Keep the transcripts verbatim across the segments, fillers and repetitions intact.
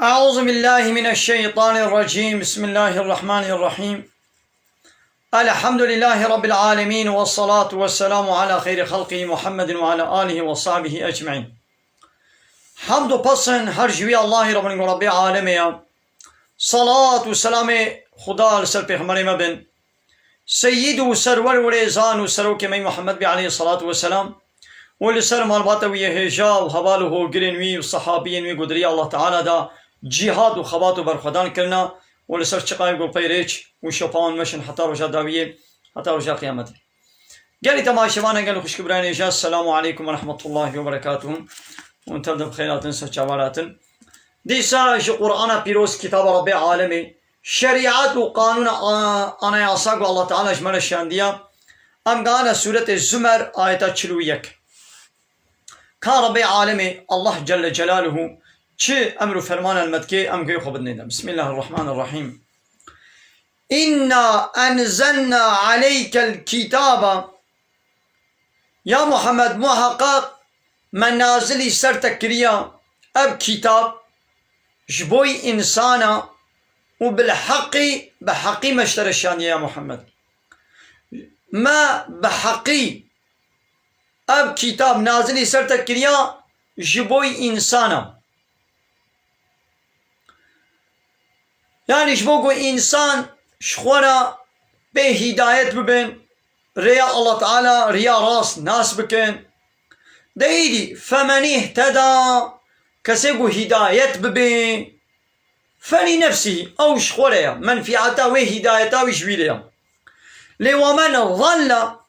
أعوذ بالله من الشيطان الرجيم. بسم الله الرحمن الرحيم. الحمد لله رب العالمين، والصلاة والسلام على خير خلقه محمد وعلى آله وصحبه أجمعين. Hamd û pesn her ji wî Allahî re bin ku Rebbê alemê ye. Salat û selamê Xuda li ser pêxemberê me bin. Seyyid û serwer û rêzan û serokê me Muhammed bî aleyhissalatu vesselam û li ser malbata wî yê hêja û heval û hogirên wî û sehabiyên wî ku di rêya Allah Teala da cîhad û xebat û berxwedan kirina û li ser çiqayê ku pey rêç û şopa wan meşin heta roja dawiyê, heta roja qiyametê. Gelî temaşevanan, gelî xwişk û birayên hêja, Esselamu aleykum ve rahmetullahi ve berekatuhu. Hûn tev de bi xêr hatin, ser çavan hatin. Dîsa ji Qur'ana Pîroz, kitaba Rebbê alemê, şerîet û qanûna a-, anayasa ku Allah Teala ji me re şandiya, em gehane Sûretê Zumer, ayeta çil û yek. Ka Rebbê alemê, Allah Celle Celaluhu, çi emr û fermanan me dike, em guhê xwe bidinê de. Bismillahirrahmanirrahîm. İnna enzelna aleykel kitaba. Ya Muhammed, muheqeq me nazilî ser te kiriya ev kitab ji bo însana û bil heqî, bi heqî me ji te re şandiye ya Muhammed. Me bi heqî ev kitab nazilî ser te kiriya ji bo însana. Yani ji bo ku însan ji xwe re pê hîdayet bibin, rêya Allah Teala, riya rast nas bikin. De îdî, femen îhteda, kesê ku hîdayet bibe, felî nefsî, ew ji xwe re ye, menfîeta wê hîdayeta wî ji wî re ye. Lê wemen zalla,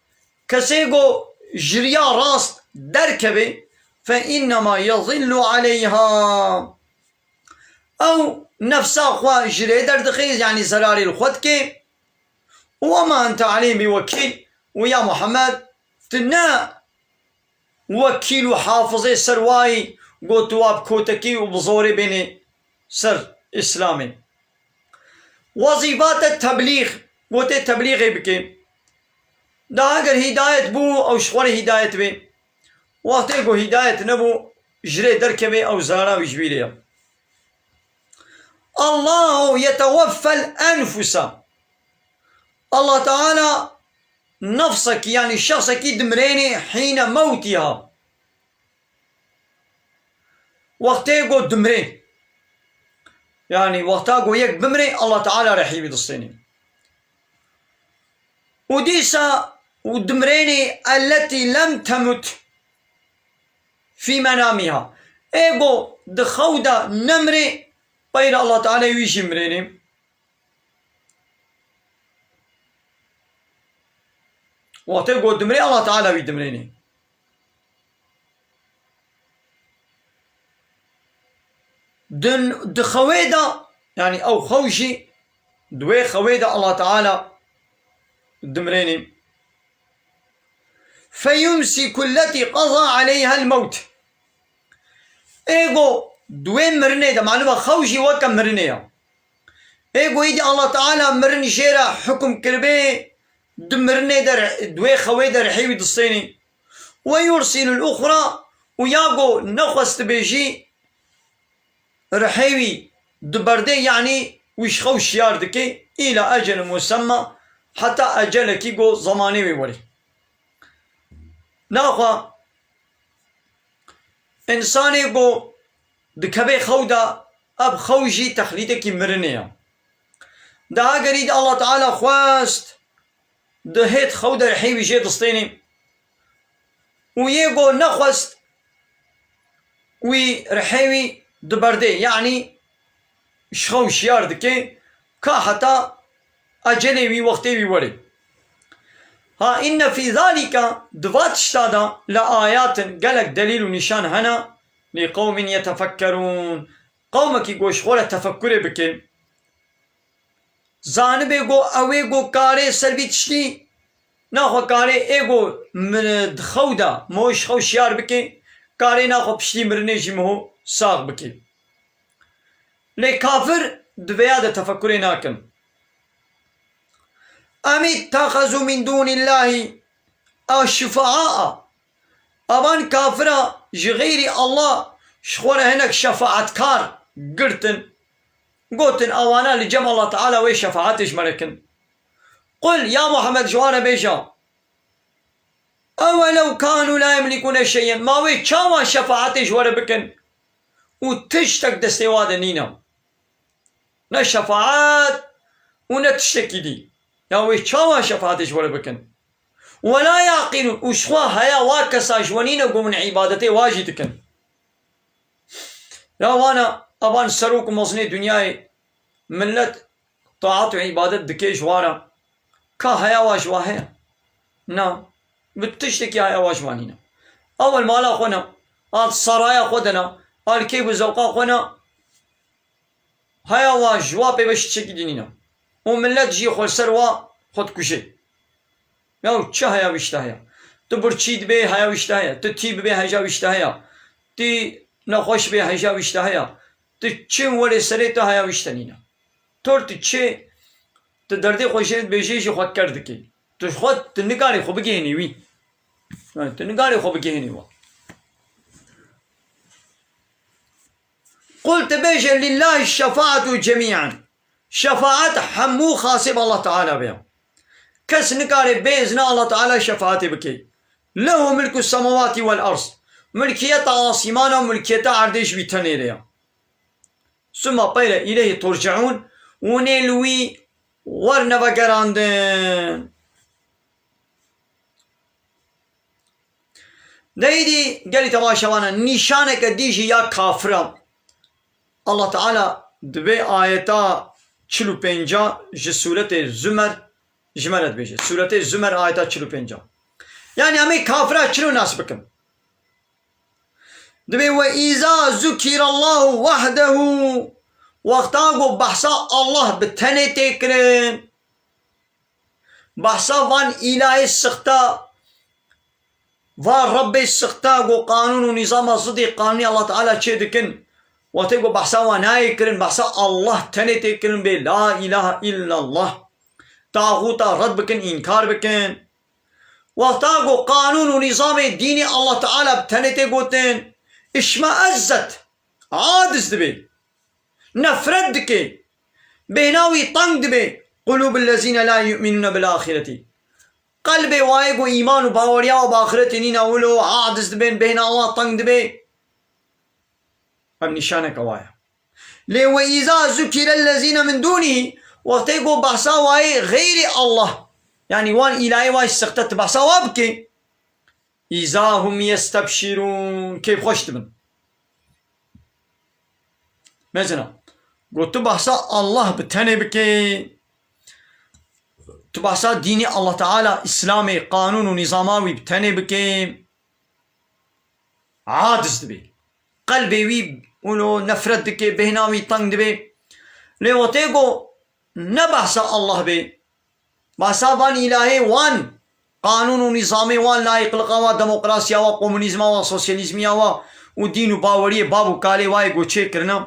kesê ku ji riya rast derkeve, fe innema yezillu aleyha. Ew nefsa xwe ji rê derdixe, yanî zerarê li xwe dike. Û wema ente aleyhim bi wekîl, û ya Muhammed, tu ne wekîl û hafizê ser wayî, got tu wa bi kotekî û bi zorê bênê ser Îslamê. Wezîfa te teblîx, gotê teblîxê bike. Da eger hîdayet bû, ew ji xwe re hîdayet bê. Wextê ku hîdayet nebû, ji rê derkeve, ew zara wî ji wî re ye. Allahu yeteweffel enfusa. Allah Teala nefsekî, yani şexsekî dimirênê hîne mewtiha. Wextê ku dimirê. Yani wexta ku yek bimirê, Allah Teala rehî wî distênê. Û dîsa û dimirênê elletî lem temut fî menamiha. Ê ku di xew de nemirê, peyre Allah Teala wî jî mirênê. Wextê ku dimrê, Allah Teala wî dimrênê. Din, di xewê de, yani ew xew jî, di wê xewê de Allah Teala dimrênê. Feyumsiku lletî qeza aleyhel mewt. Ê ku di wê mirinê de, malûm e, xew jî weke mirinê ye. Ê ku îdî Allah Teala mirin jê re hukm kiribê, di mirinê de, di wê xewê de rihê wî distênê. Ve yursilul uxra, û ya ku nexwestibê jî rihê wî diberdê, yanî wî ji xew şiyar dike, îla ecelin musemma, heta ecelekî ku zemanê wê werê. Naxwe, însanê ku dikeve xew de, ev xew jî texlîdekî mirinê ye. Daha gerî de Allah Teala xwest, di hêt xew de rihê wî jê distênê. Û yê ku nexwest, wî rihê wî diberdê, yanî ji xew şiyar dike, ka heta ecelê wî, wextê wî were. Ha inne fî zalîke, di va tişta de, le ayatin, gelek delîl û nîşan hene, li qewmin yetefekkerûn, qewmekî ku ji xwe re tefekkurê bike. Zanibê ku ew ê ku karê ser vî tiştî, naxwe karê ê ku min di xew de, mo ji xew şiyar bike, karê naxwe piştî mirinê jî miho sax bike. Lê kafir di vêya de tefekurê nakin. Em ittexezû min dûnîllahî eşfaa. Avan kafira ji xeyrî Allah ji xwe re hinek şefaatkar girtin, gotin, ewana li cem Allah Teala wê şefaetê ji me re kin. Qul, ya Muhammed, ji wan re bêje, ewelew kanu la yemlikûne şey'en, ma wê çawa şefaetê ji we re bikin û tiştek destê wa de nîne? Ne şefaet û ne tiştekî dî. Ya wê çawa şefaetê ji we re bikin? Wela yaqilûn, û ji xwe heya wa kesa ji we nîne ku hûn îbadetê wa jî dikin. Ya wana, evan serok û mezinê dinyayê, millet taat û îbadet dike ji wa re. Ka heya wa ji wa heye? Na. Bi tiştekî heya wa ji wa nîne. Ew li mala xwe ne. A saraya xwe de ne. A li keyf û zewqa xwe ne. Heya wa ji wa pê ve ji tiştekî dî nîne. Û millet jî xwe li ser wa xwe dikuje. Ya çi heya wî ji te heye? Tu birçî dibê, heya wî ji te heye. Tu tî bibê, heja wî ji te heye. Tu nexweş bê, heja wî ji te heye. Tu çi werê serê te, heya wî ji te nîne. Tor tu çi, tu derdê xwe jê dibêjê jî xwe ker dikê. Tu xwe, tu nikarî xwe bigihînî wî. Yani tu nikarî xwe bigihînî wa. Qul, tu bêje, lillahi şefaetu cemî'an. Şefaet hemû xasê bi Allah Teala be ya. Kes nikare bê izna Allah Teala şefaetê bike. Lehu milku semawati vel arz. Milkiyeta asîmana û milkiyeta erdê ji wî tenê re ya. Suma peyre îleyhi turceûn, hûn ê li wî werne vegerandin. Deydî gelî temaşevana nîşaneke dî jî ya kafira. Allah Teala dibê ayeta çil û pênca ji sûretê Zümer ji me re dibêje. Sûretê Zümer ayeta çil û pênca. Yani em ê kafira çilo nas bikin. Dibê, "Ve îza zukirallahu wahdehu." Wexta ku behsa Allah bi tenê tê kirin, behsa van îlahê sixta, va Rebbê sixta ku qanûn û nîzama zidê qanûnê Allah Teala çê dikin, wextê ku behsa wan nayê kirin, behsa Allah tenê tê kirin bê la îlahe illallah. Taxûta red bikin, înkar bikin. Wexta ku qanûn û nîzamê dînê Allah Teala bi tenê tê gotin, işmeezzet, aciz dibê, nefret dike, bêhna wî teng dibe. Qulûbul lezîne la yu'minûne bil axireti. Qelbê wayê ku îman û baweriya wan bi axiretê nîne wilo, aciz dibên, bêhna wan teng dibe. Ev nîşaneke wa ye. Lê ve îza zukirellezîne min dûnî, wextê ku behsa wayê xeyrê Allah, yanî wan îlahê wayê sixte tu behsa wa bikê, îza hum yestebşîrûn, kêfxweş dibin. Mesela, got tu behsa Allah bi tenê bikê, tu behsa dînê Allah Teala, Îslamê, qanûn û nîzama wî bi tenê bikê, aciz dibê. Qelbê wî wilo nefret dike, bêhna wî teng dibe. Lê wextê ku ne behsa Allah bê, behsa van îlahê wan, qanûn û nîzamê wan, layîqliqa wa, demokrasiya wa, komunîzma wa, sosyalîzmiya wa û dîn û baweriyê bab û kalê wayê ku çê kirine.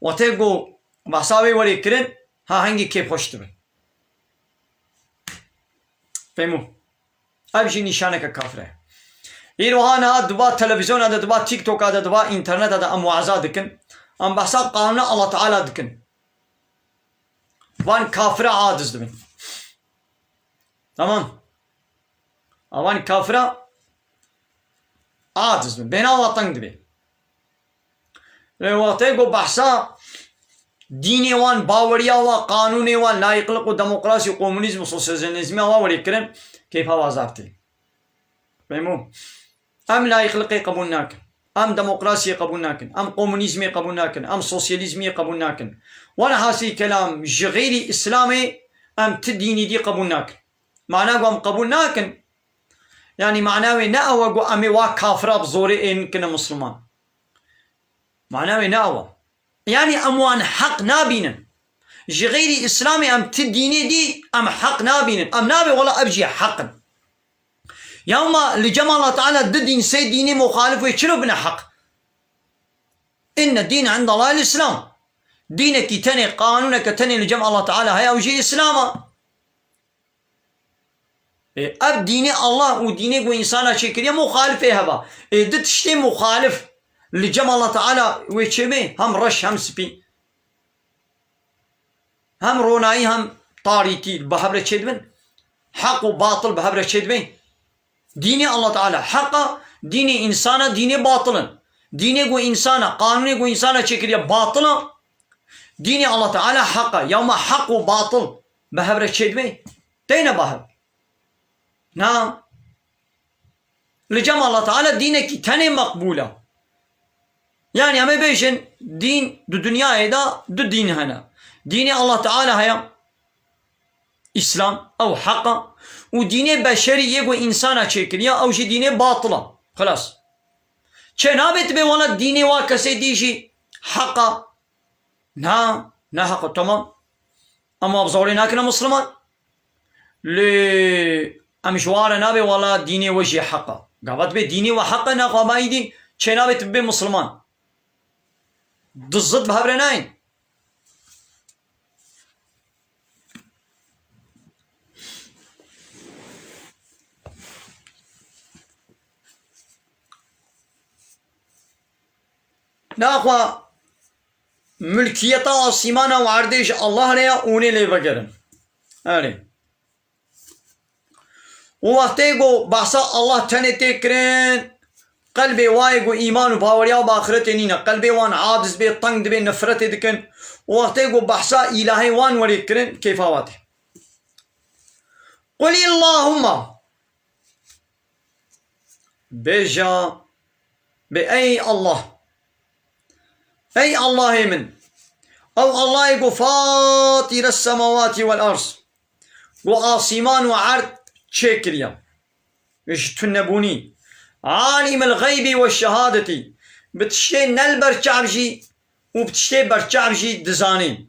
Wextê ku behsa wê werê kirin, ha hingî kêfxweş dibin. Fehmû? Ev jî nîşaneke kafir e. Îro ha niha di va televîzyona de, di va TikToka de, di va înterneta de em waza dikin. Em behsa qanûna Allah Teala dikin. Van kafira aciz dibin. Tamam. Van kafira aciz dibin. Bêhna wan teng dibe. Lê wextê ku behsa dînê wan, baweriya wan, qanûnê wan, layîqliq û demokrasî û komunîzm û sosyalîzmiya wan werê kirin, keyfa wan zaf tê. Fehmû? Em layîqliqê qebûl nakin. Em demokrasiyê qebûl nakin. Em komunîzmê qebûl nakin. Em sosyalîzmiyê qebûl nakin. Wene hasî kelam, ji xeyrî Îslamê em ti dînî dî qebûl nakin. Mana ku em qebûl nakin, yanî mana wê ne ew e ku em ê wa kafira bi zorê ên kine Misliman. Mana wê ne ew e. Yanî em wan heq nabînin. Ji xeyrî Îslamê em ti dînê dî em heq nabînin. Em nabê wela ev jî heq in. Ya ma li cem Allah Teala du dîn, sê dînê muxalif wê çilo bine heq? Inne dîne indallahil Îslam. Dînekî tenê, qanûneke tenê li cem Allah Teala heye, ew jî Îslam e. Ê, ev dînê Allah û dînê ku însana çêkiriye muxalifê heva. Ê, du tiştê muxalif. Li cem Allah Teala wê çê bê, hem reş hem spî. Hem ronayî hem tarîtî bi hev re çêdibin. Heq û batil bi hev re çêdibê. Dînê Allah Teala heq e, dînê însan e, dînê batil in. Dînê ku însan e, qanûnê ku însan e çêkiriye batil e. Dînê Allah Teala heq e. Ya ma heq û batil bi hev re çêdibê? Têne bi hev. Na. Li cem Allah Teala dînekî tenê meqbûl e. Yani em ê bêjin dîn di dinyayê de du dîn hene. Dînê Allah Teala heye, Îslam, ew heq e. Û dînê beşerî yê ku însana çêkiriye, ew jî dînê batil e. Xilas. Çê nabe tu bê wela dînê wa kesê dî jî heq e. Na, ne heq e, tamam. Ama bi zorê nakine Musliman. Lê em ji wan re nabe wala dînê we jî heq e. Gava tu bê dînê we heq e, naxwe amayî dî çê nabe tu bibê Musliman. Du zid bi hev re nayên. Naxwe mulkiyeta asîmana û erdê ji Allah re ya, hûnê lê vegerin. Erê. Û wextê ku behsa Allah tenê tê kirin, qelbê wayê ku îman û baweriya bi axiretê nîne, qelbê wan aciz bê, teng dibê, nefretê dikin. Û wextê ku behsa îlahê wan werê kirin, kêfa wa tê. Qulî Allahumma. Bêje, bê ey Allah. Ey Allahê min. Ew Allahê ku fatîres semawatî wel erd. Ku asîman û erd çêkiriye. Ji tunebûnî. Alîmil xeybî we şehadetî. Bi tiştê ne li ber çav jî û bi tiştê ber çav jî dizanî.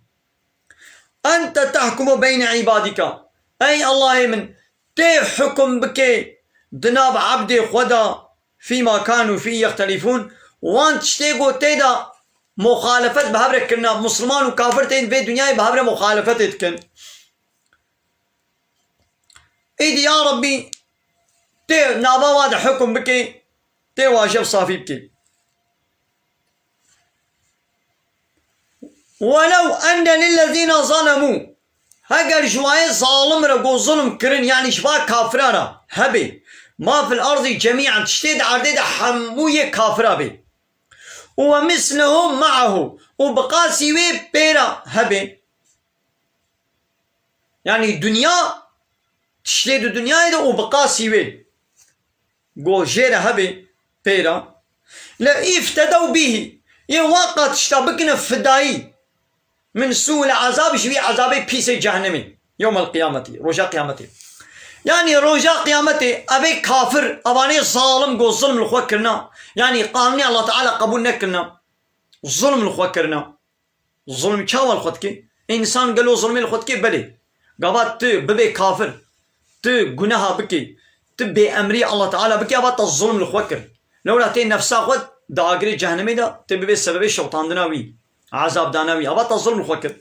Ente tehkumu beyne îbadîka. Ey Allahê min, tê hukum bikê di nav ebdê xwe de fîma kanu fî yextelîfûn. Wan tiştê ku tê de muxalefet bi hev re kirina, Musliman û kafir tên vê dinyayê bi hev re muxalefetê dikin. Îdî ya Rabbî, tê nava wa de hukum bikê, tê wa ji hev safî bikê. Welew enne lillezîne zalemû, heger ji wayê zalim re ku zulm kirin, yanî ji va kafira re hebe, ma fil erdî cemî'en, tiştê di erdê de hemû yê kafira be. Û we mislehu ma'ahu, û bi qasî wê pê re hebe. Yanî dinya, tiştê di dinyayê de û bi qasî wê. Go jê re hebe pê re. Le îftedew bîhî. Yê wa qat tişta bikine fidayî. Min sû'il ezab, ji wî ezabê pîsê cehennemê. Yewmel qiyametî. Roja qiyametê. Yanî roja qiyametê evê kafir, evanê zalim go zulm li xwe kirina. Yanî qanûnê Allah Teala qebûl nekirina. Zulm li xwe kirina. Zulm çawa li xwe dike? Însan gelo zulmê li xwe dike? Belê. Gava tu bibê kafir, tu guneha bikê, tu bêemrî Allah Teala bikê, ava te zulm li xwe kir. Lewra tê nefsa xwe di agirê cehennemê de, tê bibê sebebê şewitandina wî, ezabdana wî. Ava te zulm li xwe kir.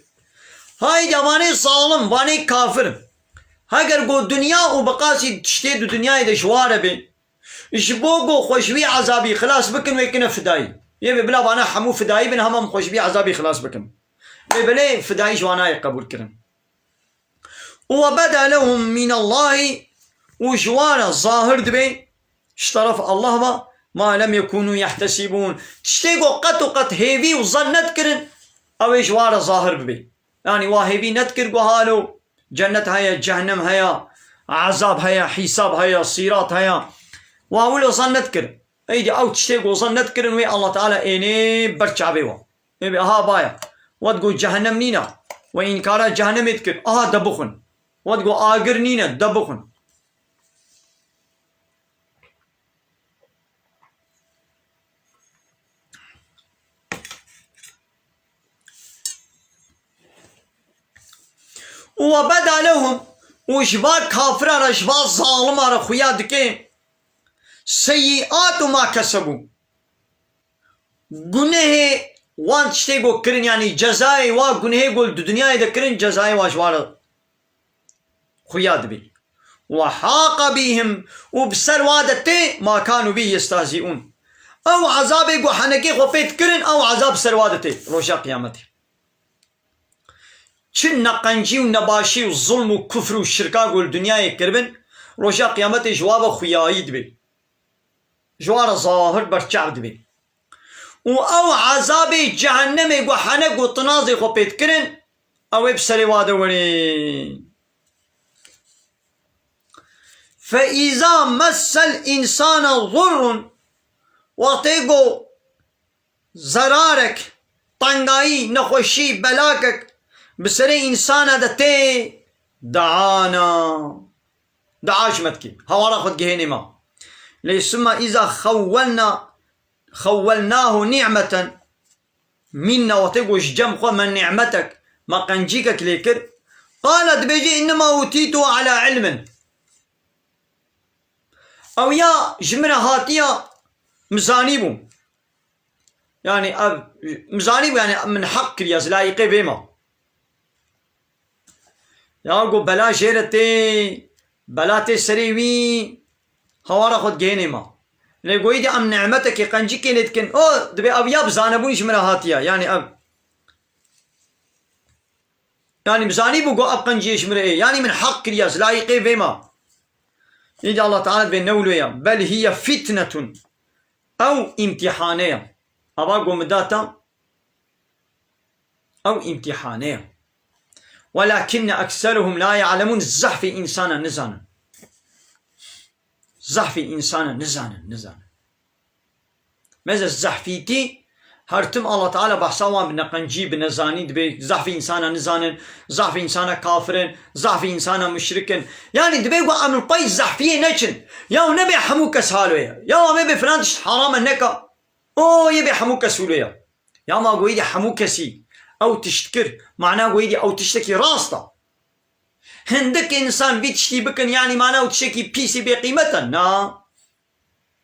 Haydî evanê zalim, vanê kafir. Heger got dinya û bi qasî tiştê di dinyayê de ji wa re bê, ji bo ku xwe ji wî ezabî xilas bikin, wê kine fidayî. Yê bê bila vana hemû fidayî bin, hema min xwe ji vî ezabî xilas bikim. Lê belê fidayî ji wan nayê qebûl kirin. Û we beda lehum minallahî, û ji wan re zahir dibe, ji teref Allah ve, ma lem yekûnû yehtesîbûn. Tiştê ku qet û qet hêvî û zen nedikirin, ew ê ji wan re zahir bibe. Yanî wa hêvî nedikir ku halo cennet heye, cehennem heye, ezab heye, hîsab heye, sîrat heye. Wa wilo zan nedikir. Eydî ew tiştê ku zan nedikirin wê Allah Teala ênê ber çavê wan. Ê bê aha vaya. Wet ku cehennem nîne. We înkara cehennemê dikir. Aha de bixwin. Wet ku agir nîne, de bixwin. Û we beda lehum, û ji va kafira re, ji va zalima re xuya dike, seyyi'atu ma kesebû. Gunehê wan tiştê ku kirin, yanî cezayê wa gunehê ku li di dinyayê de kirin, cezayê wa ji wa re xuya dibî. Ve haqa bîhim, û bi ser wa de tê ma kanu bî yestehzîûn. Ew ezabê ku henekê xwe pê dikirin, ew ezab ser wa de tê roja qiyametê. Çi neqencî û nebaşî û zulm û kufr û şirka ku li dinyayê kiribin, roja qiyametê ji wa ve xuyayî dibe. Ji wa re zahir berçav dibe. Û ew ezabê cehennemê ku henek û tinazê xwe pê dikirin, ew ê bi serê wa de were. فَإِذَا مَسَّ الْاِنْسَانَ ضُرٌّ, wextê ku zerarek, tengayî, nexweşî, belakek bi serê însana de tê, دَعَانَا. Dua ji me dikî. Hawara xwe digihênê me. Lê ثُمَّ إِذَا خَوَّلْنَا، خَوَّلْنَاهُ نِعْمَةً مِنَّا, wextê ku ji cem xwe me nîmetek, me qencîkek lê kir, قَالَ, dibêje, إِنَّمَا أُوتِيتُهُ عَلَى عِلْمٍ. Ew ya ji min re hatiye, min zanîbû. Yani ev, min zanîbû, yani min heq kiriye, ez layiqê vê me. Ya ku bela jê re tê, bela tê serê wî, hawara xwe digihênê me. Lê goyî de em nimetekê, qencikê lê dikin. O, dibê ev ya bi zanebûn ji min re hatiye. Yani ev. Yani bi zanîbû ku ev qenciyê ji min re ê. Yani min heq kiriye, ez layiqê vê me. Îdî Allah Teala dibê ne wilo ye. بَلْ هِيَ فِتْنَةٌ. Ew îmtîhane ye. Ava ku min da te, ew îmtîhane ye. وَلَكِنَّ أَكْثَرَهُمْ لَا يَعْلَمُونَ. Zehfê însana nizanin. Zehfê însana nizanin, nizanin. Meze zehfîtî, her tim Allah Teala behsa wan bi neqencî, bi nezanî dibe, zehfê însana nizanin, zehfê însana kafir in, zehfê însana muşrik in. Yani dibe ku em li pey zehfiyê neçin. Ya nebê hemû kes halo ye. Ya em ê bê filan tişt heram e neka. O yê bê hemû kes wilo ye. Ya ma goyî de hemû kesî ew tişt kir. Mana goyî de ew tiştekî rast e. Hindik însan vî tiştî bikin, yani mana ew tiştekî pîsî bê qîmet e. Na.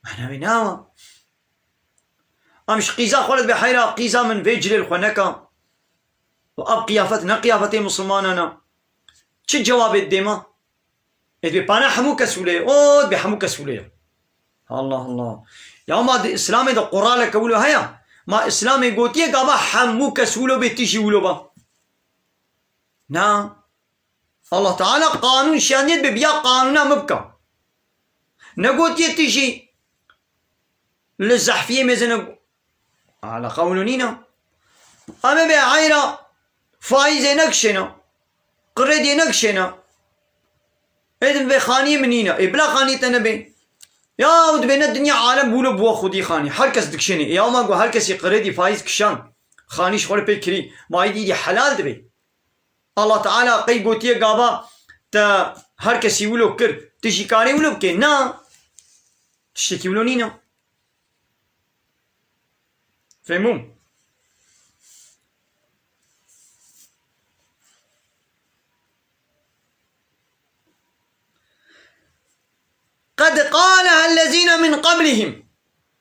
Mana wê nawa. Em ji qîza xwe re dibe heyra qîza min vê cilê li xwe neka. Û ev qiyafet ne qiyafetê misilmanan e. Çi cewabê didê me? Ê dibê pana hemû kes wilo ye. O, dibê hemû kes wilo ye. Allah Allah. Ya ma di Îslamê de qoraleke wilo heye? Ma Îslamê gotiye gava hemû kes wilo bê, tu jî wilo ba? Na. Allah Teala qanûn şiyandiye dibê biya qanûna min bika. Negotiye tu jî li zehfiyê mêze ne. Eleqa wilo nîne. Em ê bê eyra faîzê nekişêne. Krediyê nekişêne. Ê din vê xaniyê min nîne. Ê bila xaniyê te nebê. Ya û dibê ne dinya alem bûlo bûwe xwedî xanî. Her kes dikişênê. Ê ya ma ku her kesî kredî faîz kişand. Xanî ji xwe re pê kirî. Ma îdî îdî helal dibê. Allah Teala qey gotiye gava te her kesî wilo kir, tu jî karê wilo bikê? Na. Tiştekî wilo nîne. Fehmûm? قَدْ قَالَهَا الَّذ۪ينَ مِنْ قَبْلِهِمْ.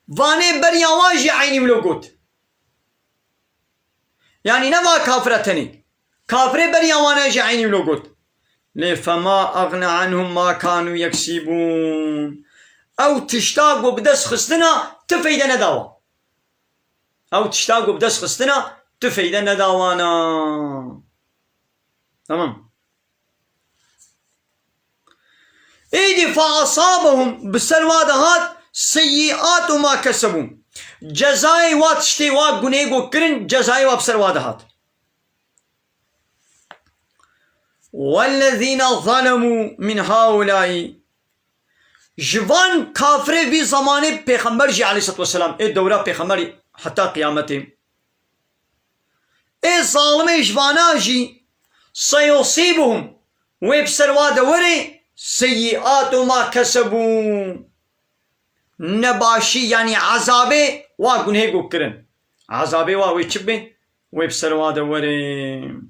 Vanê beriya wan jî eynî wilo got. Yani ne va kafira tenê. Kafirê beriya wana jî eynî wilo got. Lê فَمَا أَغْنَى عَنْهُمْ مَا كَانُوا يَكْسِبُونَ. Ew tişta ku bi dest xistina ti feyde neda wan. Ew tişta ku bi dest xistina ti feyde neda wana. Tamam. Êdî فَأَصَابَهُمْ, bi ser wa de hat, سَيِّئَاتُ مَا كَسَبُوا. Cezayê wa tiştê wa gunê ku kirin, cezayê wa bi ser wa de hat. وَالَّذ۪ينَ ظَلَمُوا مِنْ هَٰؤُلَاءِ. Ji van kafirê vî zamanê pêxember jî aleyhissalatu vesselam, ê dewra pêxemberî heta qiyametê. Ê zalimê ji vana jî, سَيُصِيبُهُمْ, wê bi ser wa de were, سَيِّئَاتُ مَا كَسَبُوا. Nebaşî, yanî ezabê wa gunhê ku kirin. Ezabê wa wê çi bê? Wê bi ser wa de were.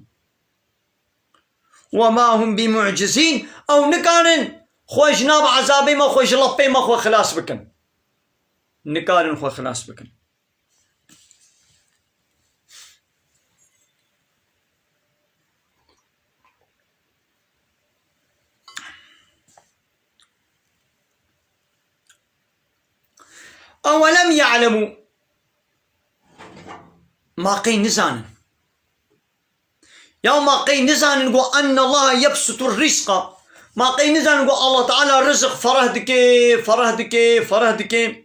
وَمَا هُمْ بِمُعْجِزِينَ. Ew nikarin xwe ji nav ezabê me, xwe ji lepê me xwe xilas bikin. Nikarin xwe xilas bikin. أَوَلَمْ يَعْلَمُوا. يعلموا. Ma qey nizanin. Ya ma qey nizanin ku أن الله يبسط الرزق. Ma qey nizanin ku Allah Teala rizik fereh dike, fereh dike, fereh dike.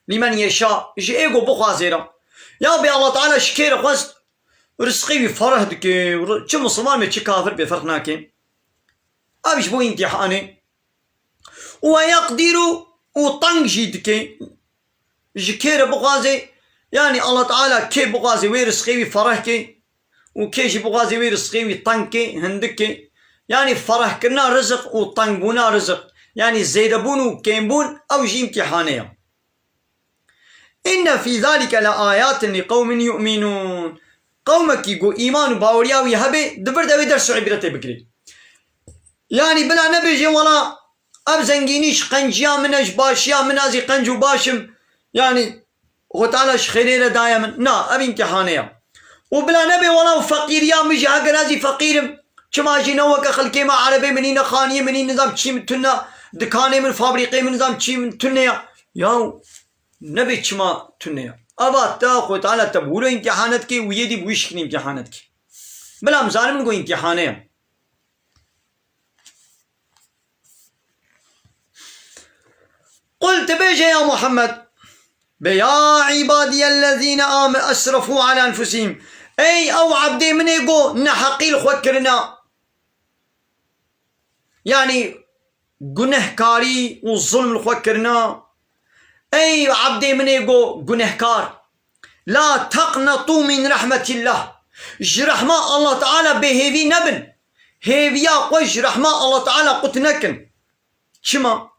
لمن يشاء. Ji ê ku bixwazê re. Ya bê Allah Teala ji kê re xwest, rizqê wî fereh dike. Çi Misliman be, çi kafir be, ferq nake. Ev ji bo îmtîhanê. ويقدر û teng jî dike. Ji kê re bixwaze, yanî Allah Teala kê bixwaze wê rizqê wî fereh ke û kê jî bixwaze wê rizqê wî teng ke, hindik ke. Yanî ferehkirina riziq û tengbûna riziq, yanî zêdebûn û kêmbûn, ew jî îmtîhanê ye. إن في ذلك لآيات لقوم يؤمنون. Qewmekî ku îman û baweriya wî hebe, di vir de wê ders û îbretê bigirê. Yanî bila nebêje, wela ev zengînî ji qenciya min e, ji başiya min, ez jî qenc û baş im. Yanî Xwe Teala ji xêrê re daye min. Na, ev îmtîhanê ye. Û bila nebe, wela feqîriya min jî, heger ez jî feqîr im, çima jî ne weke xelkê me erebê min î, ne xaniyê min î, nizam çî min tune, dikanê min, fabrîqê min, nizam çî min tune ye. Ya nebe çima tune ye. Eva te Xwe Teala te bi wilo îmtîhanet ke û yê dî bi wî şiklî îmtîhanet ke. Bila em zanin ku îmtîhanê ye. قل, tu bêje ya Muhammed, bê ya عبادي الذين آم-، أسرفوا على أنفسهم. Ey ew ebdê min ê ku neheqî li xwe kirina. Yanî gunehkarî û zulm li xwe kirina. Ey ebdê min ê ku gunehkar. لا تقنطوا من رحمة الله. Ji rehma Allah Teala bêhêvî nebin. Hêviya xwe ji rehma Allah Teala qut nekin. Çima?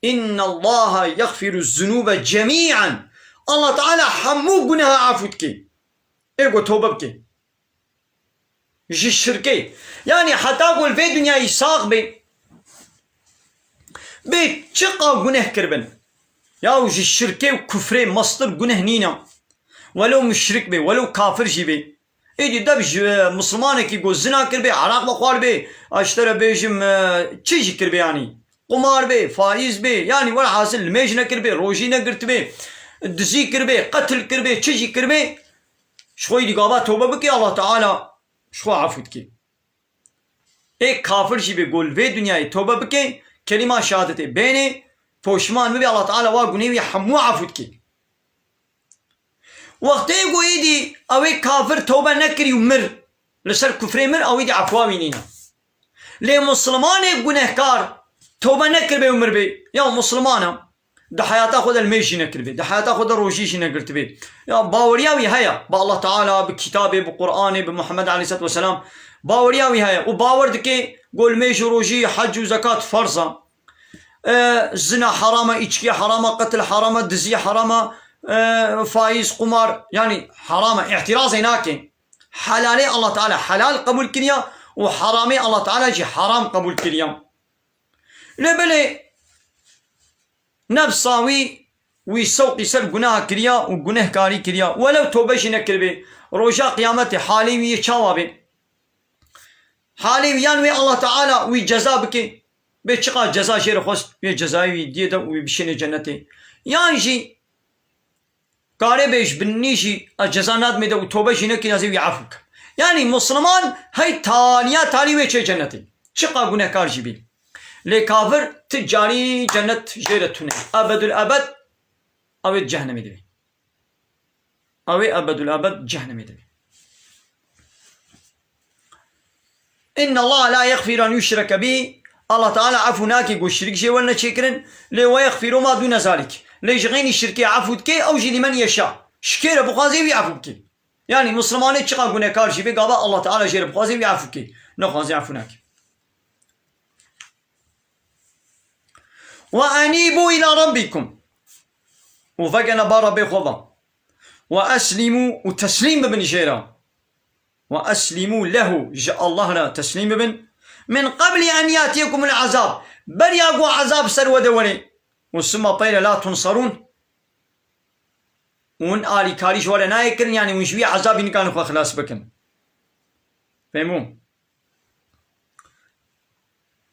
إن الله يغفر الذنوب جميعا. Allah Teala hemû guneha efû dike. Ê ku tobe bike. Ji şirkê. Yanî heta ku li vê dinyayê sax bê, bê çiqa guneh kiribin. Ya ji şirkê û kufrê mestir guneh nîne. Welew muşrik bê, welew kafir jî bê. Êdî dev ji, e, Mislimanekî ku zina kiribê, eraq vexwaribê, ez ji te re bêjim, e, çi jî kiribê yanî. Qumar bê, faîz bê, yanî welhasil limêj nekiribê, rojî negirtibê, dizî kiribê, qetil kiribê, çi jî kiribê, ji xwe êdî gava tobe bike, Allah Teala ji xwe efû dike. Ê kafir jî bê ku li vê dinyayê tobe bike, kelîma şehadetê bênê, poşman bibe, Allah Teala wa gunê wî hemû efû dike. Wextê ku êdî ew ê kafir tobe nekirî û mir, li ser kufrê mir, ew êdî efwa wî nîne. Lê Mislimanê gunehkar tobe nekiribê û miribê, ya Misliman e, di heyata xwe de limêj jî nekiribê, di heyata xwe de rojî jî negirtibê. Ya baweriya wî heye bi Allah Teala, bi kitabê, bi Qur'anê, bi Muhammed aleyhisselatu vesselam. Baweriya wî heye û bawer dike ku limêj û rojî, hec û zekat ferz e. E, zina heram e, îçkî heram e, qetil heram e, dizî heram e, e, faîz, qumar, yanî heram e. Îtirazê nake. Helalê Allah Teala helal qebûl kiriya û heramê Allah Teala jî heram qebûl kiriya. Lê belê nefsa wî, wî sewqî ser guneha kiriya û gunehkarî kiriya. Welew tobe jî nekiribê, roja qiyametê halê wî yê çawa bê? Halê wî yan wê Allah Teala wî ceza bike, bê çiqas ceza jê re xwest, wê cezayê wî diyê de û wî bişêne cennetê. Yan jî kare bê ji binî jî ez ceza nadimê de û tobe jî nekirî, ez ê wî efû bikim. Yanî Misliman hey taliya talî wê çê cennetê. Çiqa gunehkar jî bî. Lê kafir ti carî cennet jê re tune. Ebedul ebed ew ê di cehnemê de bî. Ew ê ebedul ebed cehnemê de bî. إن الله لا يغفر أن يشرك به. Allah Teala efû nake ku şirîk jê werne çêkirin, lê ويغفر ما دون ذلك. Lê ji xeynî şirkê efû dike, ew jî لمن يشاء. Ji kê re bixwaze wî efû bike. Yanî Mislimanê çiqa gunehkar jî bê, gava Allah Teala jê re bixwaze wî efû bike. Nexwaze efû nake. وأنيبوا إلى ربكم. Û vegene ba Rebbê xwe ve. وأسلموا, û teslîm bibin jê re. وأسلموا له, ji Allah re teslîm bibin. من قبل أن يأتيكم العذاب. Beriya ku ezab ser we de were. Û ثم pey re لا تنصرون. Hûn alîkarî ji we re nayê kirin, yanî hûn ji wî ezabî nikarin xwe xilas bikin. Fehmû?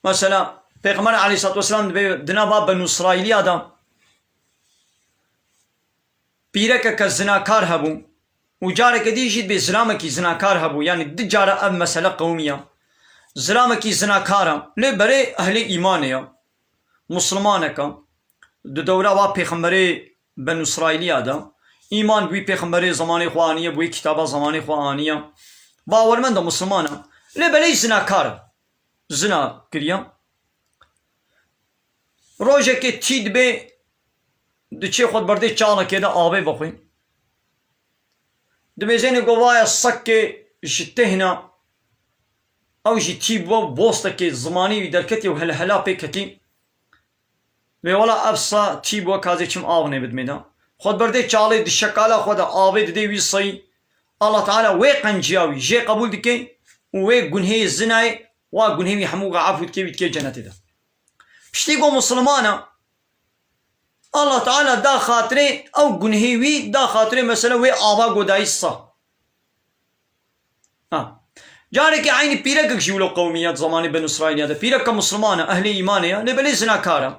Mesela, Pêxember aleyhissalatu vesselam dibe di nava Benû Îsraîliya de, pîrekeke zinakar hebû û careke dî jî bê zilamekî zinakar hebû. Yanî du cara ev mesele qewimiya. Zilamekî zinakar e, lê berê ehlê îmanê ye. Muslimaneke di dewra wa pêxemberê Benu Îsraîliya de, îman bi wî pêxemberê zemanê xwe aniye, bi wê kitaba zemanê xwe aniye. Bawermend e, musliman e. Lê belê zinakar e. Zina kiriye. Rojekê tî dibe, diçê xwe di berdê çalekê de avê vexwe. Dimêzêne govaya sekê ji tehna, ew jî tî bû, bostekê zimanî wî derketî û helhela pê ketî. Wê wela ev sa tî bû, ka ez ê çim av nê bidimê de. Xwe di berdê çalê di şekala xwe de avê didê wî seyî. Allah Teala wê qenciya wî jê qebûl dike û wê gunhê zinayê, wa gunhê wî hemû ve efû dike, wî dike cenetê de. Piştî ku Musliman e, Allah Teala da xatirê ew gunhê wî, da xatirê mesela wê ava godayî sa. Ha. Carekê eynî pîrekek jî wilo qewimî ya di zemanê Benu Îsraîliya de. Pîreka Musliman e, ehlê îmanê ye, lê belê zinakar e.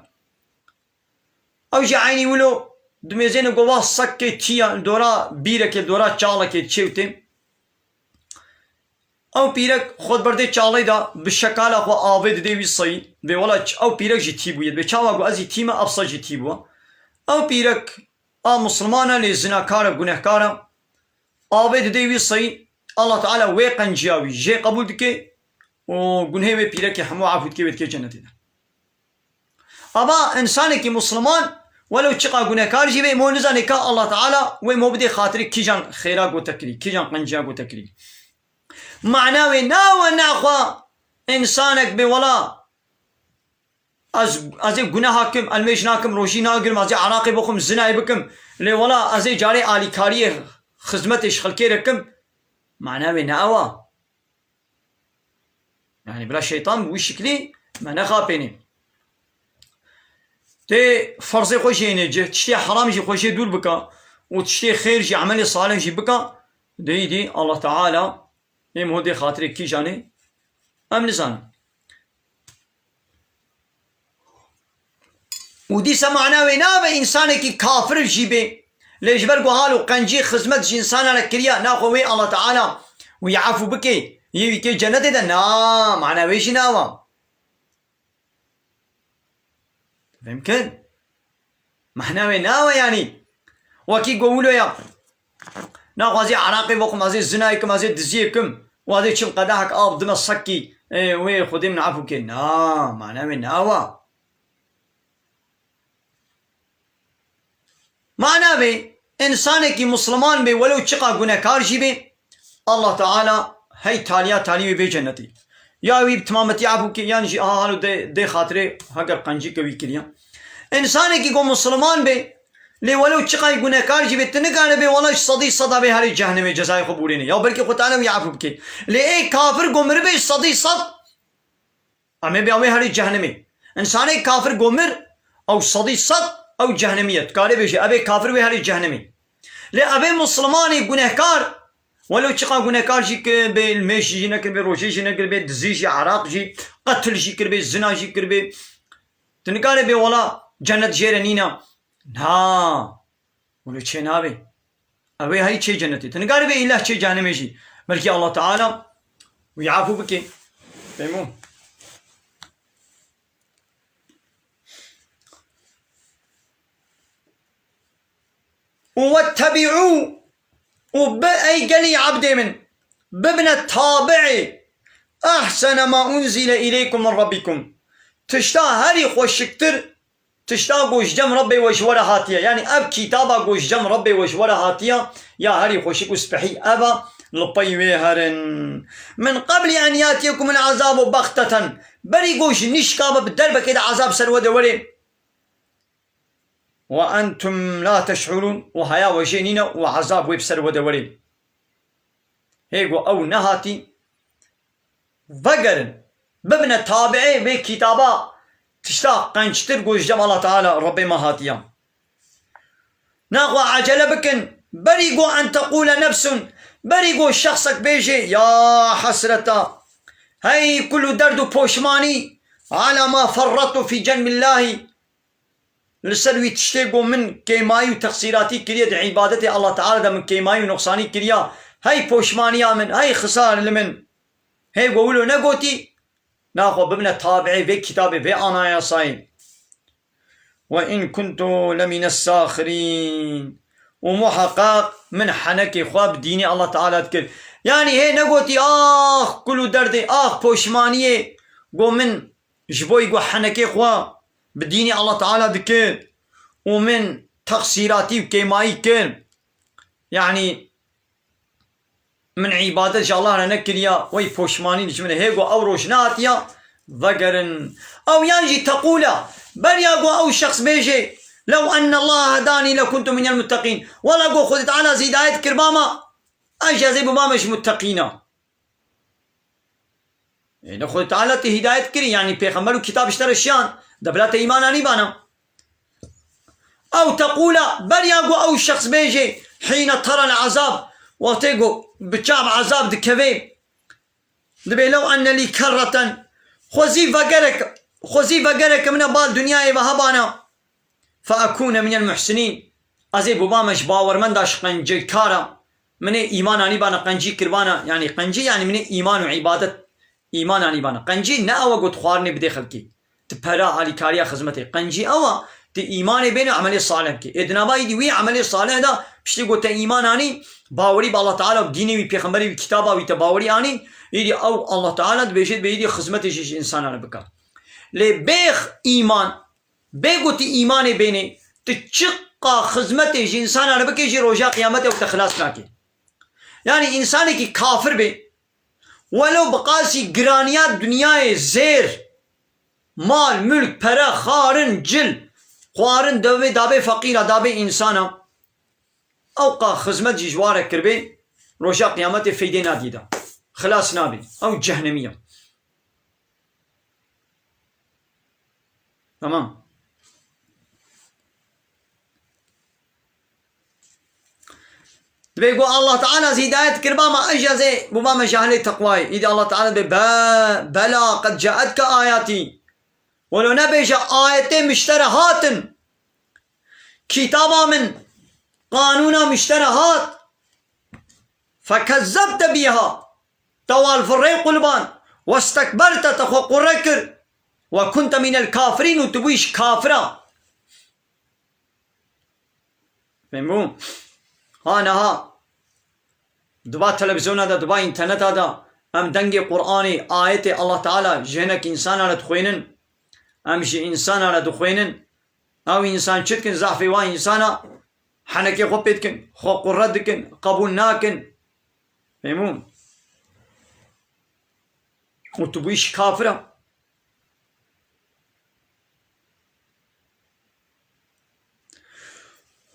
Ew jî eynî wilo dimêzêne gova sekê tiya, dora bîrekê, dora çalekê çêwtê. Ew pîrek xwe di berdê çalê de bi şekala xwe avê didê wî seyî. Vê wela ç-, ew pîrek jî tî bûye. Dibê çawa ku ez jî tî me, ev sa jî tî bû. Ew pîrek a Musliman e, lê zinakar e, gunehkar e. Avê didê wî seyî. Allah Teala wê qenciya wî jê qebûl dike û gunhê wê pîrekê hemû efû dike, wê dike cenetê de. Ama insanekî Musliman, welew çiqa gunehkar jî be, mo nizane ka Allah Teala wê mo bidê xatirê kîjan xêra gote kirî, kîjan qenciya gote kirî. Mana wê nawe naxwa insanek bê wela ez, ez ê guneha kim, elmêj nakim, rojî nagirim, ez ê eraqê bixwim, zinayê bikim, lê wela ez ê carê alîkariyê, xizmetê ji xelkê re kim. Mana wê ne ew a. Yanî bila şeytan bi wî şiklî me nexapênî. Tê ferzê xwe jê nêce, tiştê heram jî xwe jê dûr bika û tiştê xêr jî, emelê salih jî bika, deyî dî Allah Teala êm hodê xatirê kîjanê em nizanin. Û dîsa mana wê nabe însanekî kafir jî bê. Lê ji ber ku hal û qencî xizmet ji însanan re kiriya, naxwe wê Allah Teala wî efû bike, yê wî kê cenetê de, na, mana wê jî nawa. Fêm kir? Mana wê nawe yanî. Wekî go wilo ya. Naxwazî eraqê bixwim, ez ê zinayê kim, ez ê diziyê kim. Û ez ê çim qedehek av dime sekî, ê, wê Xwedê min efû kê. Na, mana wê nawa. Mana vê, însanekî Musliman bê, welew çiqa gunekar jî bê, Allah Teala hey taliya talî wê bê cennetî. Ya wî bi timametî efû kê, yan jî aha halo dê, dê xatirê heger qencî ke wî kiriya. Însanekî ku Musliman bê, lê welew çiqa gunekar jî bê, tu nikare bê wela ji sedî sed a bê herê cehennemê cezayê xwe bûrêne. Ya belkî Xwe Teala wî efû bikê. Lê ê kafir ku miribe ji sedî sed, Em ê bê ew ê herî cehennemê. Însanê kafir go mir, ew sedî sed, ew cehennemî ye. Dikarê bêje, ev ê kafir wê herî cehennemê. Lê ev ê Muslimanê gunehkar, welew çiqa gunehkar jî kiribê, limêj jî nekiribê, rojê jî nekiribê, dizî jî, eraq jî, qetil jî kiribê, zina jî kiribê. Tu nikarê bê wela cennet jê re nîna. Na. Wilo çê nabê. Ew ê hey çê cennetê. Tu nikarî bê îlah çê cehennemê jî. Belkî Allah Teala wî afû bike. Fehmo? Û wettebi'û, û bi ey gelî ebdê min, bibine tabi'ê ehsene ma unzile ileykum min rabbikum. Tişta herî xweşiktir Tişta ku ji cem Rebbê we ji we re hatiye, yanî ev kitaba ku ji cem Rebbê we ji we re hatiye, ya herî xweşik û spehî ev e, li pey wê herin. Min qeblî en yatiyekumul azabu bexteten, berî ku ji nişka be bi derbekê de ezab ser we de were. Ve entum la teş'urûn, û heya we jê nîne û ezab wê bi ser we de were. Hê ku ew nehatî, vegerin, bibine tabi'ê vê kitaba, tişta qençtir ku ji cem Allah Teala Rebbê me hatiye. Naxwe ecele bikin, berî ku en teqûle nefsun, berî ku şexsek bêje, ya hesreta, hey kul û derd û poşmanî, ala ma ferrettu fî cenbillahî, li ser wî tiştê ku min kêmayî û texsîratî kiriye di îbadetê Allah Teala de, min kêmayî û nuqsanî kiriya, hey poşmaniya min, hey xisar li min. Hê ku wilo negotî, naxwe bibine tabiê vê kitabê, vê anayasayê. Ve in kuntu lemînes saxirîn. Û muheqeq min henekê xwe bi dînê Allah Teala dikir. Yanî hê negotî, ax kul û derdê, ax poşmaniyê, got min ji bo ku henekê xwe bi dînê Allah Teala dikir û min texsîratî û kêmayî kir. Yanî min îbadet ji Allah re nekiriya, wey poşmanî li ji min e. Hê ku ew roj nehatiya, vegerin. Ew yan jî teqûla, beriya ku ew şexs bêje, "Lew enne Allah hedani lekuntu minel mutteqîn." Wela ku Xwedê Teala ez hîdayet kiribama, ez jî ez ê bibame ji mutteqîna. Ê, ne Xwedê Teala te hîdayet kirî, yanî pêxember û kitab ji te re şiyan, de bila te îman anîbana. Ew teqûla, beriya ku ew şexs bêje, hîne terel ezab, wextê ku bi çav ezab dikeve, dibê, "Lew enne lî kerreten", xwezî vegerek, xwezî vegereke min e bal dinyayê ve hebana. "Fe ekûne minel muhsinîn." Ez ê bibame ji bawermenda, ji qencîkara. Min ê îman anîbana, qencî kiribana, yanî qencî, yanî min ê îman û îbadet, îman anîbana. Qencî ne ew e got xwarinê bidê xelkî. Ti pera, alîkariya, xizmetê. Qencî ew e, ti îmanê bêne, emelê salih bikê. Ê di nava îdî wî emelê salih de, piştî got te îman anî, bawerî bi Allah Teala û dînê wî, pêxemberê wî, kitaba wî te bawerî anî, îdî ew Allah Teala dibêje, dibê îdî xizmetê jî ji însana re bike. Lê bêx îman, bê ku tu îmanê bênê, tu çiqa xizmetê ji însana re bikê jî roja qiyametê ew te xilas nake. Yanî însanekî kafir bê, welo bi qasî giraniya dinyayê zêr, mal, mulk, pere, xwarin, cil, xwarin dewê dabê feqîra, dabê însana, ew qa xizmet jî ji wa re kiribê, roja qiyametê feydê nadî de. Xilas nabê. Ew cehnemî ye. Tamam. Dibê ku Allah Teala ez hîdayet kiribama, ez jî ez ê bûbame ji ehlê teqwayê. Îdî Allah Teala dibê, be, bela, qed caetka ayatî. Welo nebêje ayetê min ji te re hatin. Kitaba min, qanûna min ji te re hat. Fekezzebte bîha. Te wal virê qulban. Westekberte, te xwe qurre kir. Ve kunte mînel kafirîn, û tu bûyî ji kafira. Fehmbû? Ha niha di va televizyona de, di va înterneta de em dengê Qur'anê, ayetê Allah Teala ji hinek însana re dixwênin. Em ji însana re dixwênin. Ew însan çi dikin? Zehfê wa însana henekê xwe pê dikin, xwe qurre dikin, qebûl nakin. Fehmbû? Û tu bûyî ji kafira.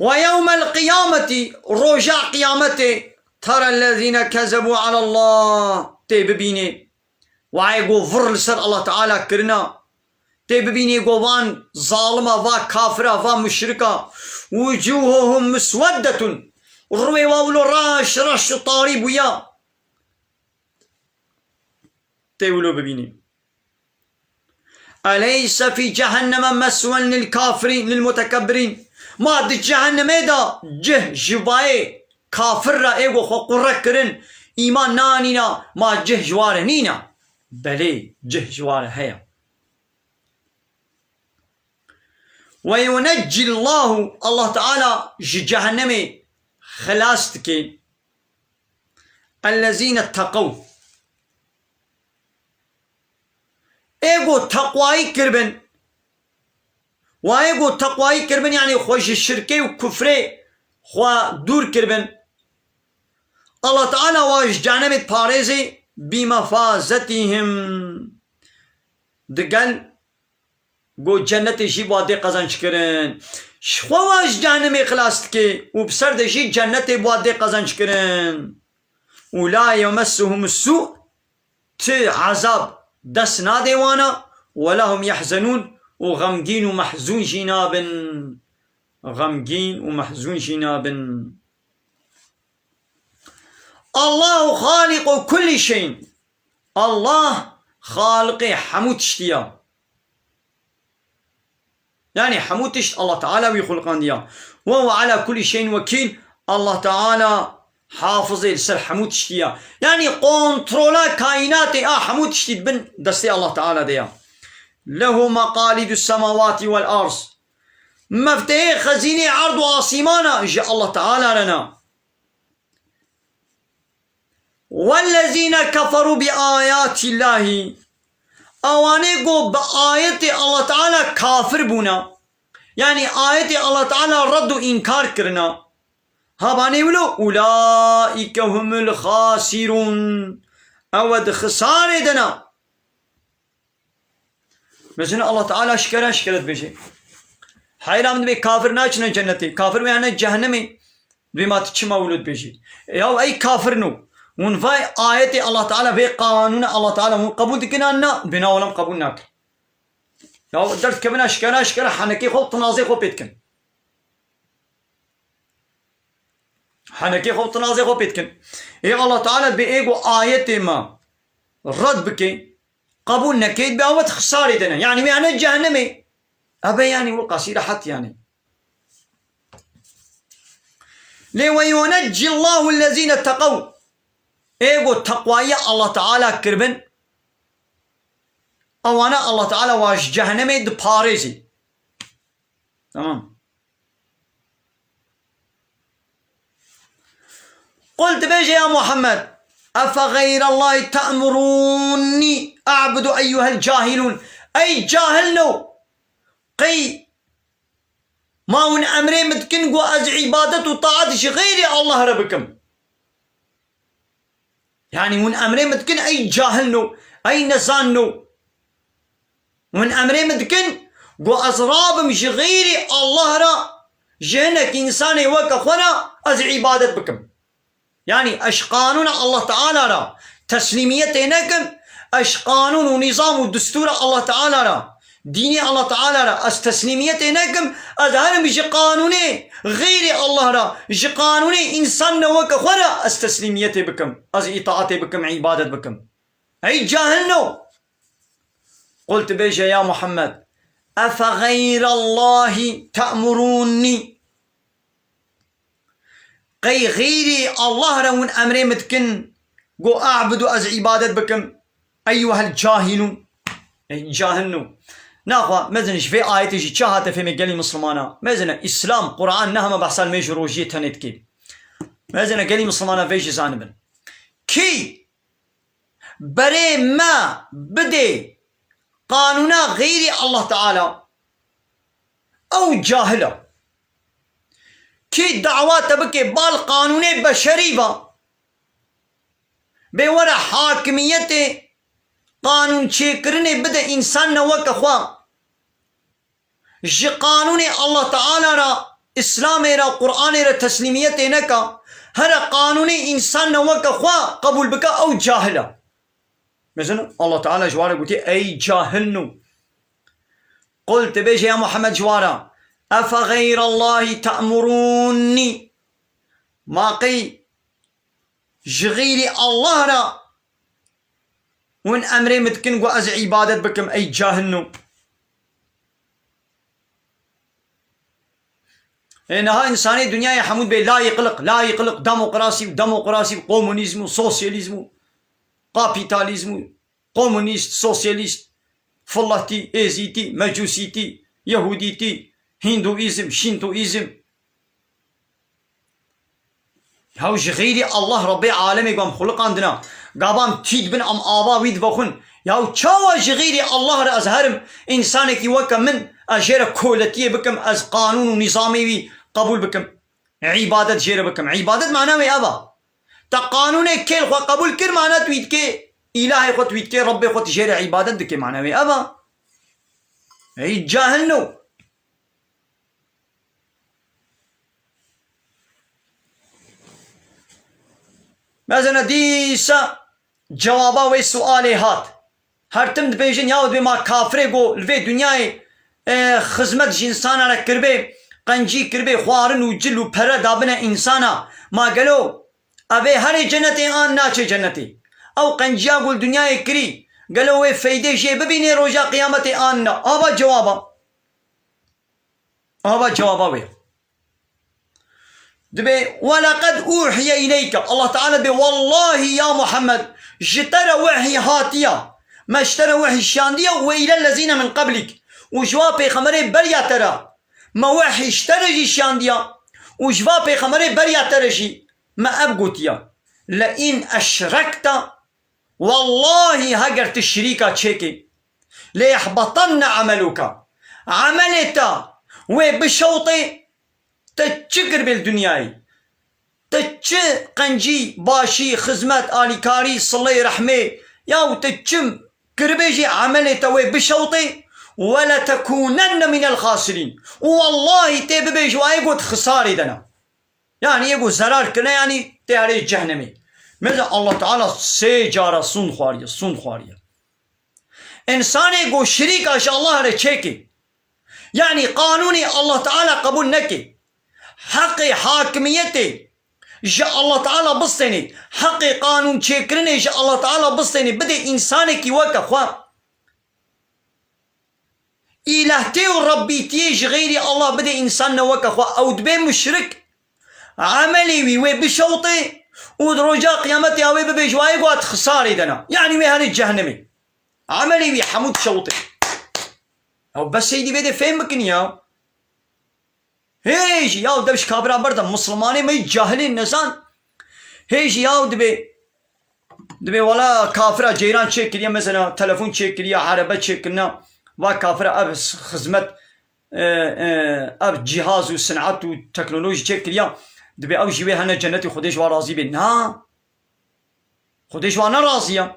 Ve yewmel qiyametî, roja qiyametê, terellezîne kezebû alallah, tê bibînê. Wayê ku vir li ser Allah Teala kirina, tê bibînê ku van zalima, va kafira, va muşrika, wucuhuhum musweddetun, rûyê wa wilo reş reş û tarî bûya. Tê wilo bibînî. Eleyse fî cehenneme meswen lil kafirîn, lil mutekebbirîn. Ma di cehennemê de cih ji bayê kafir re ê ku xwe qurre kirin, îman nanîna, ma cih ji wa re nîna? Belê, cih ji wa re heye. Ve yuneccillahu, Allah Teala ji cehennemê xilas dike. Ellezîne teqew. Ê ku teqwayî kiribin. Wa ê ku teqwayî kiribin, yanî xwe ji şirkê û kufrê xwe dûr kiribin. Allah Teala wa ji cehennemê diparêzê, bî mefazetîhim. Digel Got, cennetê jî bi wa dê qezenckirin. Ji xwe wa ji cehennemê xilas dike û bi ser de jî cennetê bi wa dê qezenckirin. Û la yemessuhum su, ti ezab dest nadê wana, we la hum yehzenûn, û xemgîn û mehzûn jî nabin. Xemgîn û mehzûn jî nabin. Allahu xaliqu kulli şeyin. Allah xaliqê hemû tiştî ya. Yanî hemû tişt Allah Teala wî xuliqandiya. Ve huve ala kulli şeyin wekîl. Allah Teala hafizê li ser hemû tiştî ya. Yanî kontrola kaînatê a hemû tiştî di bin destê Allah Teala de ya. Lehu meqalîdu semawati vel arz. Meftehê xezînê erd û asîmana ji Allah Teala re na. Wellezîne keferû bi ayatî Llahî. Ewanê ku bi ayetê Allah Teala kafir bûna. Yanî ayetê Allah Teala red û înkar kirina. Habanê wilo, ulaîke humul xasirûn. Ew di xisarê de ne. Mesela Allah Teala şikere şikere dibêje. Heyra min dibê kafir naçine cennetê. Kafir wê hene cehennemê. Dibê ma tu çima wilo dibêjî? Ya ey kafir no. Hûn vay ayetê Allah Teala, vê qanûne Allah Teala hûn qebûl dikin an na? Dibê na, wela em qebûl nakin. Ya derdikevina şikere şikere henekê xwe û tinazê xwe pê dikin. Henekê xwe û tinazê xwe pê dikin. Ê Allah Teala dibê ê ku ayetê me red bike, qebûl neke, dibê ew di xisarê de ne. Yanî wê hene cehennemê. Ebe yanî wilo qasî rehet yanî. Lê ve yuneccî Llahu llezîne teqew. Ê ku teqwayî Allah Teala kiribin, ewana Allah Teala wa ji cehennemê diparêzî. Tamam. Qul dibêje ya Muhammed, efe xeyrallahî te'murûnî a'budu eyyuhel cahilûn. Ey cahilno, qey ma hûn emrê min dikin ku ez îbadet û taet ji xeyrê Allah re bikim? Yanî hûn emrê min dikin ey cahilno, ey nezanno. Hûn emrê min dikin ku ez rabim ji xeyrê Allah re, ji hinek însanê weke xwe re ez îbadet bikim. Yanî ez qanûna Allah Teala re teslîmiyetê nekim, ez qanûn û nîzam û distûra Allah Teala re, dînê Allah Teala re ez teslîmiyetê nekim, ez herim ji qanûnê xeyrê Allah re, ji qanûnê însan ne weke xwe re ez teslîmiyetê bikim, ez îtaetê bikim, îbadet bikim. Ey cahilno! Qul dibêje ya Muhammed, efe xeyrallahî te'murûnî. Qey xeyrî Allah re hûn emrê min dikin, ku a'budu ez îbadet bikim, eyyuhel cahilûn. Ey cahilno. Naxwe, mezin ji vê ayetê jî çi hate fêmê gelî Mislimana? Mezin e, Îslam, Quran ne hema behsa limêj û rojiyê tenê dike. Mezin e, gelî Mislimana vê jî zanibin. Kî berê me bidê qanûna xeyrî Allah Teala, ew cahil e. Kî dawa te bike bal qanûnê beşerî ve, bê were hakimiyetê qanûn çêkirinê bide însan ne weke xwe, ji qanûnê Allah Teala re, Îslamê re, Qur'anê re teslîmiyetê neka, here qanûnê însan ne weke xwe qebûl bike, ew cahil e. Mezin Allah Teala ji ware gotiye, ey cahilno. Qul, tu bêje ya Muhammed ji ware, efe xeyrallahî te'murûnî. Ma qey ji xeyrî Allah re hûn emrê min dikin ku ez îbadet bikim, ey cahilno. Ê niha însanê dinyayê hemû dibê layîqliq, layîqliq, demokrasî û demokrasî û komunîzm û sosyalîzm û kapîtalîzm û komunîst, sosyalîst, filatî, êzîtî, mecûsîtî, yehûdîtî, hîndûîzm, şîntûîzm. Yaw ji xeyrî Allah Rebbê alemê ku em xuliqandina, gava em tî dibin, em ava wî divexwin. Yaw çawa ji xeyrî Allah re ez herim, însanekî weke min, ez jê re koletiyê bikim, ez qanûn û nîzamê wî qebûl bikim, îbadet jê re bikim? Îbadet mana wê ev e. Te qanûnê kêl xwe qebûl kir, mana tu wî dikê, îlahê xwe tu wî dikê, Rebbê xwe tu jê re îbadet dikê, mana wê ev e. Ey cahilno. Mezene dîsa cewaba wê sualê hat. Her tim dibêjin, yaw dibê ma kafirê ku li vê dinyayê, e, xizmet ji însana re kiribê, qencî kiribê, xwarin û cil û pere dabine însana, ma gelo ev ê herê cenetê an naçê cenetê? Ew qenciya ku li dinyayê kirî, gelo wê feydê jê bibînê roja qiyametê an na? Ava cewaba. Ava cewaba wê. Dibê, "Welaqad uhiye ileyke." Allah Teala dibê, "Wallahî ya Muhammed, ji te re wehî hatiya. Me ji te re wehî şiyandiye, we île lezîne min qeblîk. Û ji wa pêxemberê beriya te re me wehî ji te re jî şiyandiya. Û ji va pêxemberê beriya te re jî me ev gotiya. Le in eşrekte, wallahî heger tu şirîka çêkê, le yehbetanne emeluke. Emelê te wê bişewtê, te çi kiribê li dinyayê? Te çi qencî, başî, xizmet, alîkarî, silê, rehmê, ya te çi kiribê jî emelê te wê bişewtê, we le tekûnenne minel xasirîn. Û wallahî tê bibê ji wayê got xisarê de ne. Yanî yê got zerar kirine, yanî tê herê cehennemê. Meze Allah Teala sê cara sûnd xwariye, sûnd xwariye. Însanê got şirîka ji Allah re çêkê. Yanî qanûnê Allah Teala qebûl neke. Heqê hakimiyetê ji Allah Teala bistênê. Heqê qanûn çêkirinê ji Allah Teala bistênê. Bidê însanekî weke xwe. Îlehtê û Rebbîtiyê ji xeyrî Allah bidê însan ne weke xwe. Ew dibe muşrik. Emelê wî wê bişewtê û di roja qiyametê ya wê bibe ji wayê got xisarê de ne. Yanî wê herê cehennemê. Emelê wî hemû dişewitê. Ew bes seydî vê de fêm bikin ya. Hê jî ya dev ji kafira berda, Muslimanê me cahilê nezan. Hê jî ya dibê, dibê wala kafira ceyran çêkiriye, mesela telefon çêkiriye, erebe çêkirine, va kafira ev xizmet, e, e, ev cihaz û sinat û teknolojî çêkiriye, dibê ew jî wê hene cennetê Xwedê ji wan razî bê. Na. Xwedê ji wan ne razî ye.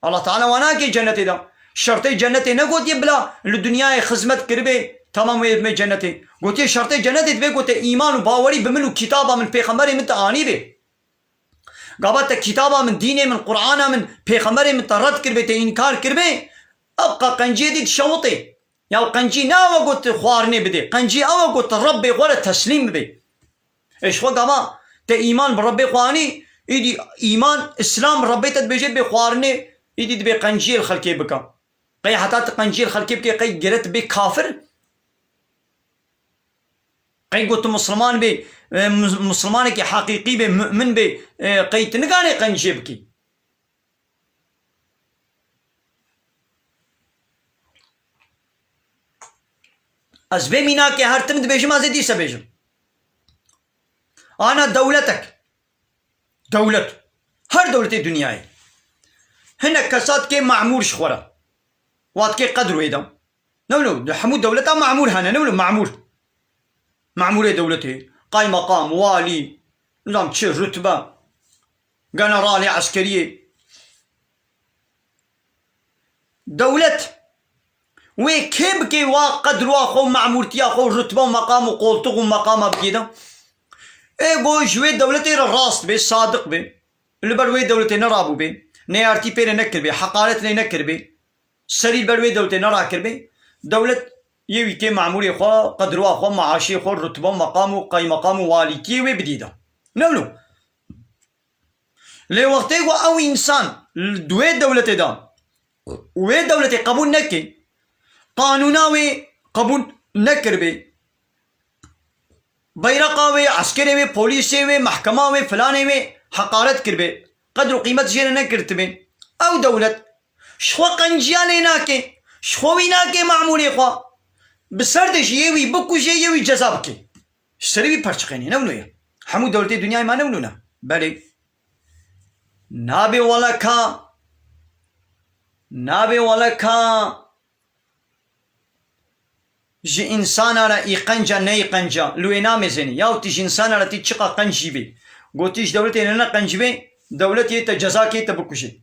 Allah Teala wan nake cennetê de. Şertê cennetê negotiye bila li dinyayê xizmet kiribê, tamam wê me cennetê. Gotiye şertê cennetê divê ku te îman û bawerî bi min û kitaba min, pêxemberê min te anîbê. Gava te kitaba min, dînê min, Qur'ana min, pêxemberê min te red kiribê, te înkar kiribê, ev qe qenciyê dî dişewitê. Ya qencî ne ew e got tu xwarinê bidê. Qencî ew e got tu Rebbê xwe re teslîm bibê. Ê ji xwe gava te îman bi Rebbê xwe anî, îdî îman, Îslam Rebbê te dibêje bê xwarinê, îdî dibê qenciyê li xelkê bike. Qey heta tu qenciyê li xelkê bikê, qey gere tu bê kafir? Qey got tu Musliman bê, e, mus-, Muslimanekî heqîqî bê, mu'min bê, e, qey tu niganê qenciyê bikî? Ez vê mînakê her tim dibêjim, ez ê dîse bêjim. Ana dewletek. Dewlet. Her dewletê dinyayê. Hinek kesa dikê memûr ji xwe re. Wa dikê qedr wê de. Ne wilo, di hemû dewleta memûr hene, ne wilo memûr. Memûrê dewletê, qaymeqam, walî, nizam çi, rutbe, generalê eskeriyê. Dewlet wê kê bikê wa qedr wa xwe û memûrtiya xwe û rutbe û meqam û qoltix û meqama bigê de? Ê go ji wê dewletê re rast bê, sadiq bê, li ber wê dewletê nerabûbê, neyartî pê re nekiribê, heqaret lê nekiribê. Serî li ber wê dewletê nerakiribê, dewlet yê wî kê memûrê xwe, qedroa xwe, meaşê xwe, rutbe û meqam û qeymeqam û walîtiyê wê bidî de. Ne wilo. Lê wextê ku ew însan li di wê dewletê de û wê dewletê qebûl neke, qanûna wê qebûl nekiribê, beyreqa wê, eskerê wê, polîsê wê, mehkema wê, filanê wê heqaret kiribê, qedr û qîmet jê re nekirtibê, ew dewlet ji xwe qenciya lê nake, ji xwe wî nake memûrê xwe, bi ser de jî yê wî bikuje, yê wî ceza bike. Ji serê wî perçiqênê, ne wilo ye? Hemû dewletê dinyayê ma ne wilo ne? Belê. Nabê wele ka, nabê wele ka ji însana re î qenca, neyî qenca, li wê namêzênî. Yaw tî ji însana re tî çiqa qenc jî bî. Gotî ji dewletê ne ne qenc bê, dewlet yê te ceza kê te bikujê.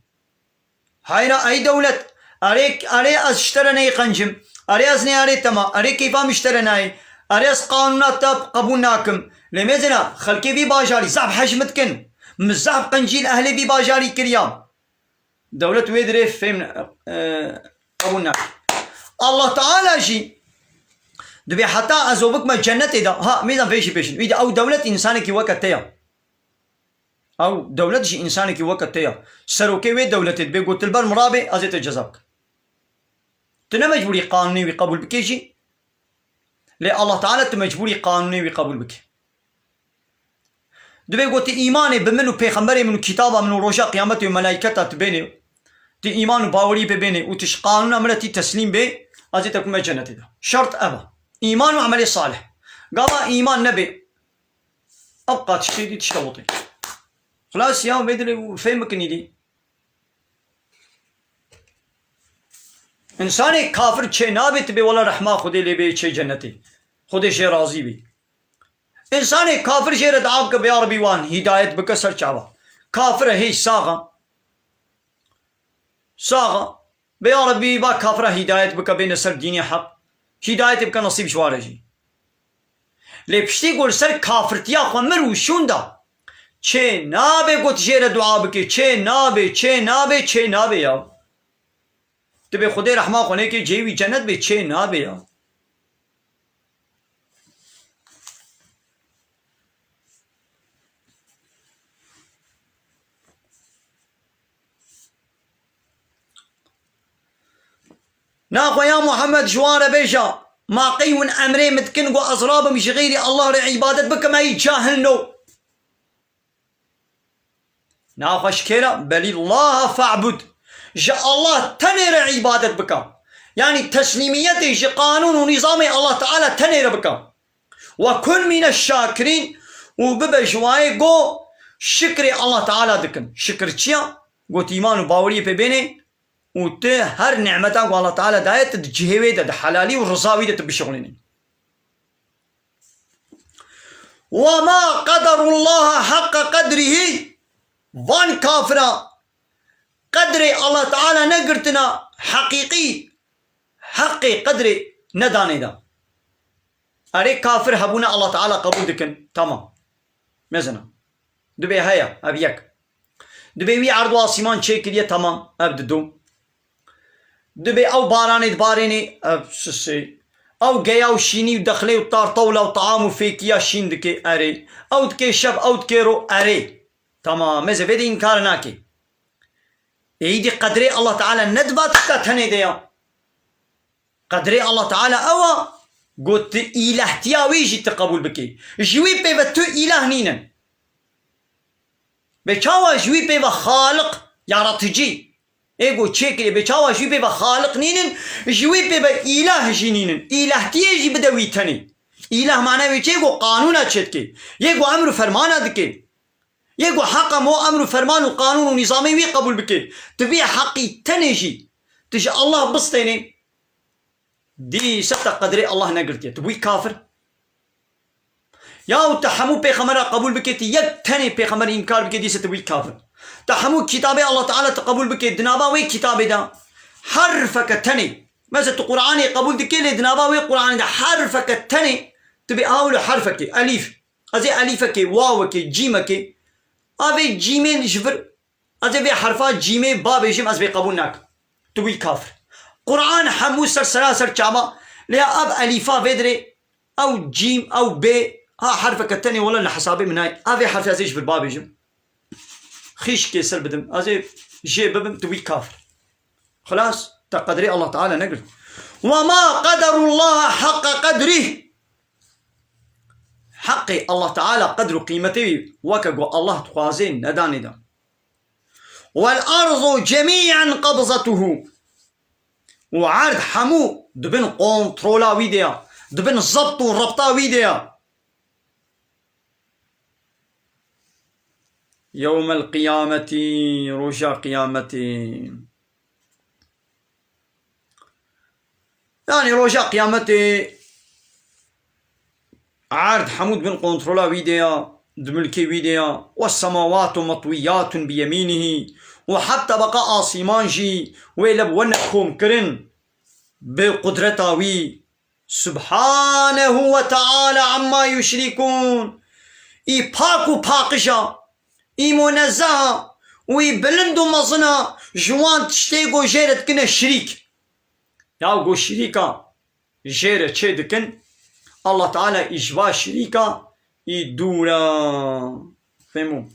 Hayra ey dewlet, erê, erê ez ji te re neyî qencim, erê ez nê erê tema, erê keyfa min ji te re nayê, erê ez qanûna te qebûl nakim. Lê mêzêna, xelkê vî bajarî zaf hej min dikin. Min zaf qencî li ehlê vî bajarî kiriya. Dewlet wê dirê fêm, e, qebûl nake. Allah Teala jî dibê heta ez o bikme cennetê de. Ha, mêzan vê jî bêjin. Wî de ew dewlet însanekî weke te ya. Ew dewlet jî însanekî weke te ya. Serokê wê dewletê dibê got, "Tu li ber min rabê, ez ê te ceza bikim." Tu ne mecbûrî qanûnê wî qebûl bikê jî. Lê Allah Teala tu mecbûrî qanûnê wî qebûl bike. Divê ku tu îmanê bi min û pêxemberê min û kitaba min û roja qiyametê û melaîketa tu bênê, tu îman û bawerî pê bênê û tu ji qanûna min re tî teslîm bê, ez ê te kume cenetê de. Şert ev e. Îman û emelê salih. Gava îman nebê, ev qa tiştê dî tişte wotê. Xilas ya vê dilê û fêm bikin îdî. Însanê kafir çê nabê tu bê wela rehma Xwedê lê bê çê cenetê. Xwedê jê razî bî. Însanê kafir jê re dua bike, bê ya Rebî wan hîdayet bike ser çava. Kafir e hêj sax e. Sax e. Bê ya Rebî va kafira hîdayet bike bêne ser dînê heq. Hîdayetê bike nesîb ji wan re jî. Lê piştî ku li ser kafirtiya xwe mir û şûn da, çê nabe ku tu jê re dua bikê, çê nabe, çê nabe, çê nabe ya. Tu bê Xwedê rehma xwe nêkê cihê wî cenet bê, çê nabe ya. Naxwe ya Muhammed ji wan re bêje, ma qey hûn emrê min dikin ku ez rabim ji xeyrî Allah re îbadet bikim, ey cahil no. Naxwe ji kê re? Belîllaha fe'bud. Ji Allah tenê re îbadet bike. Yanî teslîmiyetê ji qanûn û nîzamê Allah Teala tenê re bike. Ve kun mîne şakirîn û bibe ji wayê go şikrê Allah Teala dikin. Şikir çi ya? Got îman û baweriyê pê bênê û tu her nimeta ku Allah Teala daye tu di cihê wê de, di helalî û riza wî de tu bişixulînî. Ve ma qederullaha heqqa qedrihî, van kafira qedrê Allah Teala negirtina heqîqî, heqê qedrê nedanê de. Erê kafir hebûna Allah Teala qebûl dikin, tamam. Mezina. Dibê heye, ev yek. Dibê wî erd û asîman çêkiriye, tamam, ev didu. Dibê ew baranê dibarênê, ev sisê. Ew geya û şînî û dexlê û tartewla û taam û fêkiya şîn dike, erê. Ew dike şev, ew dike ro, erê. Tamam, ez ê vê de înkar nake. Êdî qedrê Allah Teala ne di va tişta tenê de ya. Qedrê Allah Teala ew a, got tu îlahtiya wî jî tu qebûl bikî. Ji wî pê ve tu îlah nînin. Bê çawa ji wî pê ve Xaliq, yaratıcı, ê got çêkirê, bê çawa ji wî pê ve Xaliq nînin, ji wî pê ve îlah jî nînin. Îlahtiyê jî bide wî tenê. Îlah mane wê çê got qanûna çêdike. Yê got emr û fermana dike. Yê ku heqa mo emr û ferman û qanûn û nîzamê wî qebûl bike, tu vî heqî tenê jî, tu ji Allah bistênê, dîse te qedrê Allah negirtiye, tu bûyî kafir. Yaw te hemû pêxemera qebûl bike, tu yek tenê pêxemer înkar bike, dîse tu bûyî kafir. Te hemû kitabê Allah Teala tu qebûl bike, di nava wê kitabê de herfeke tenê. Mesela tu Qur'anê qebûl dike, lê di nava wê Qur'anê de herfeke tenê, tu bê awlo herfekê, elîf. Ez ê elîfekê, wawekê, cîmekê, a vê cîmê ji vir, ez ê vê herfa cîmê babêjim, ez vê qebûl nakim. Tu bûyî kafir. Qur'an hemû ser sera ser çava, lê ev elîfa vê dirê, ew cîm, ew bê, ha herfeke tenê wele li hesabê min nayê. A vê herfê ez ê ji vir babêjim. Xîşkê ser bidim, ez ê jê bibim, tu bûyî kafir. Xilas, te qedrê Allah Teala negirt. Ve ma qederullaha heqqa qedrih. Heqê Allah Teala qedr û qîmetê wî weke ku Allah dixwazê nedanê de. Wel arzu cemî'en qabzatuhu. Û erd hemû di bin kontrola wî de ya, di bin zebt û rebta wî de ya. Yewmel qiyameti, roja qiyametê. Yanî roja qiyametê erd hemû di bin kontrola wî de ya, di milkê wî de ya. Wes semawatu metwiyatun bi yemînihî. Û heft tebeqa asîman jî wê li bi wene komkirin bi qudreta wî. Subhanehu ve Teala amma yuşrikûn. Î pak û paqij a, î munezzeh a û î bilind û mezin a ji wan tiştê ku jê re dikine şirîk. Ya ku şirîka jê re çê dikin, Allah Teala î ji va şirîka î dûr a. Fehmû?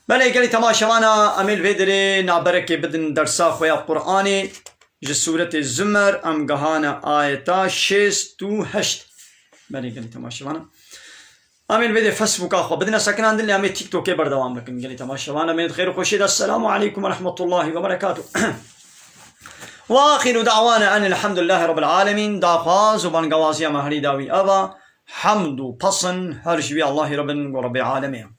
Belê gelî temaşevana, em ê li vê derê naberekê bidin dersa xwe ya Qur'anê. Ji Sûretê Zumer em gehane ayeta şêst û heşt. Belê gelî temaşevana. Em ê li vê dê Facebooka xwe bidine sekinandin, lê em ê TikTokê berdewam bikin. Gelî temaşevana, em ê di xêr û xweşiyê de. Esselamu aleykum ve rahmetullahi ve berekatuh. Ve axiru da'wana enil hamdulillahi rabbil alemin. Daxwaz û bangewaziya me herî dawî eva. Hemd û pesin her ji wî Allahî re bin, ku Rebbê alemê ye.